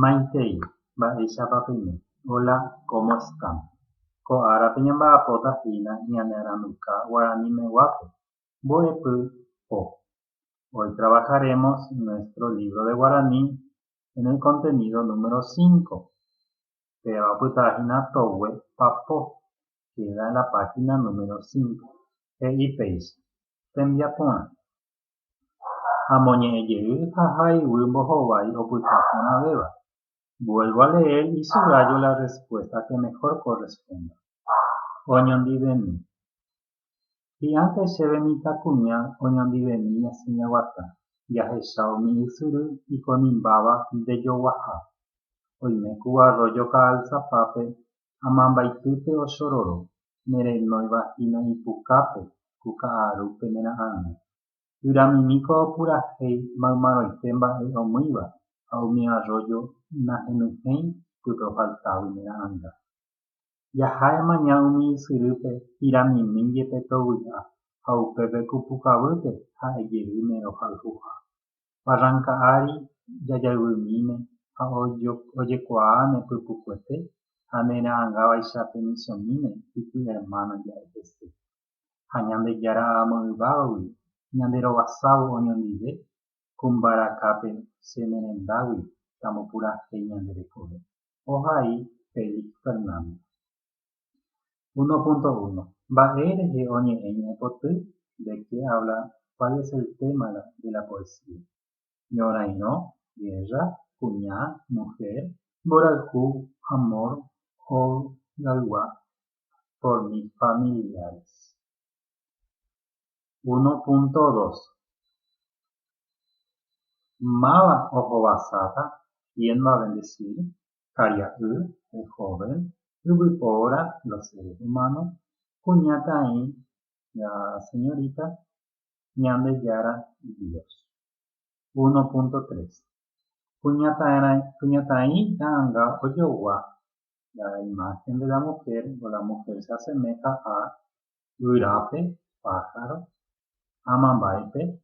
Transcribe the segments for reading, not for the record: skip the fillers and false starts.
Maitei, mba'éichapa peime. Hola, ¿cómo están? Ko árape ñamba'apóta hína ñane aranduka guaranimeguápe, mbo'epy po. Hoy trabajaremos nuestro libro de guaraní en el contenido número 5. Péva opyta hína togue papo, queda en la página número 5. He'i péicha, Tembiaporã. Amoñe'ẽ jey ha haiguy mbohovái opyta porãvéva. Vuelvo a leer y subrayo la respuesta que mejor corresponda. Oñondivemi. Hi'ãnte chéve mitãkuña oñondivemi ñasẽ jaguata, jahecha umi ysyry ikonimbáva ndejoguaha. Oime ku arroyo Ka'asapápe amambaitýpe ochororo, nerenóivahína ipukápe ku ka'arúpe nera'ãrõ. Yramimíko opurahéi maymaroite mba'e omýiva ha umi arroyo nahenyhẽi pype ofaltágui ne ra'ãnga. Jaha emaña umi ysyrýpe piramimi jepe tovy'a ha upépe ku pukavýpe ha'ejeýne rohayhuha. Barranca ári jajayvymíne ha ojekuaáne pypukuete ha ne ra'ãngavaicha pe michĩmíne iky hermana ja'e hese. Ha Ñandejára amo yvágagui ñanderovasávo oñondive ku mbarakápe che ne rendágui tambopurahéi ñande rekove. Ohai Félix Fernández. 1.1. Mba'e rehe oñe'ẽ ñe'ẽpoty? De qué habla? ¿Cuál es el tema de la poesía? Ñorairõ, guerra, kuña, mujer, mborayhu, amor, ogaygua, por mis familiares. 1.2. Máva ohovasáta? ¿Quién va a bendecir? Karia'y, el joven, yvypóra, los seres humanos, kuñataĩ, la señorita, Ñandejára, Dios. 1.3. Kuñataĩ ra'ãnga ojogua la imagen de la mujer o la mujer se asemeja a guyrápe, pájaro, amambáipe,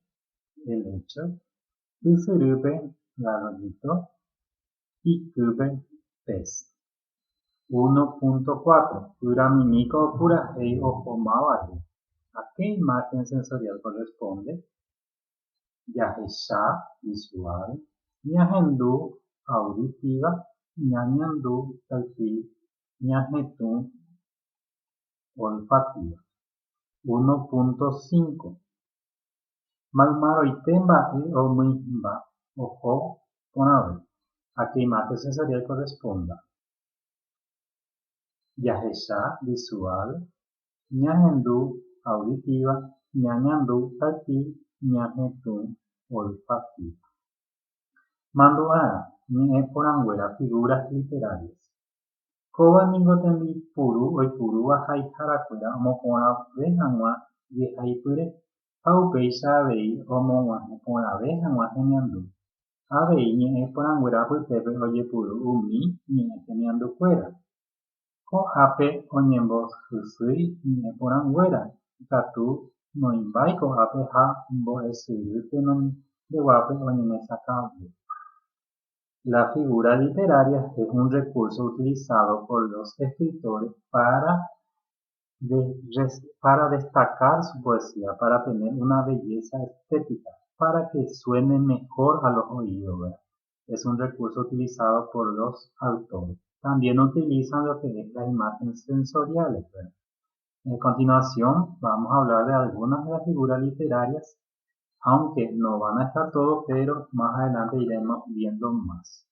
helecho, ysyrýpe, el arroyito, ikýpe, pez. 1.4. Yramimíko opurahéi oho mávare. ¿A qué imagen sensorial corresponde? Jahecha, visual, ñahendu, auditiva, ñañandu, táctil, ñahetũ, olfativa. 1.5. Maymaroite mba'e omýiva oho porãve. ¿A qué imagen sensorial corresponda? Jahecha, visual, ñahendu, auditiva, ñañandu, táctil, ñahetũ, olfativa. Mandu'arã, ñe'ẽ porãnguéra figuras literarias. Kóva niko tembipuru oipurúva haiharakuéra omoporãve hag̃ua jehaipyre ha upéicha avei omog̃uahẽporãve hag̃ua hemiandu. Avei ñe'ẽ porãnguéra apytépe ojepuru umi ñe'ẽ temiandukuéra. Ko'ápe oñembohysýi ñe'ẽ porãnguéra, ikatu noĩmbái ko'ápe ha mbo'esyry tenondeguápe oñemyesakãve. La figura literaria es un recurso utilizado por los escritores para destacar su poesía, para tener una belleza estética, para que suene mejor a los oídos, ¿verdad? Es un recurso utilizado por los autores. También utilizan lo que es las imágenes sensoriales, ¿verdad? A continuación vamos a hablar de algunas de las figuras literarias, aunque no van a estar todos, pero más adelante iremos viendo más.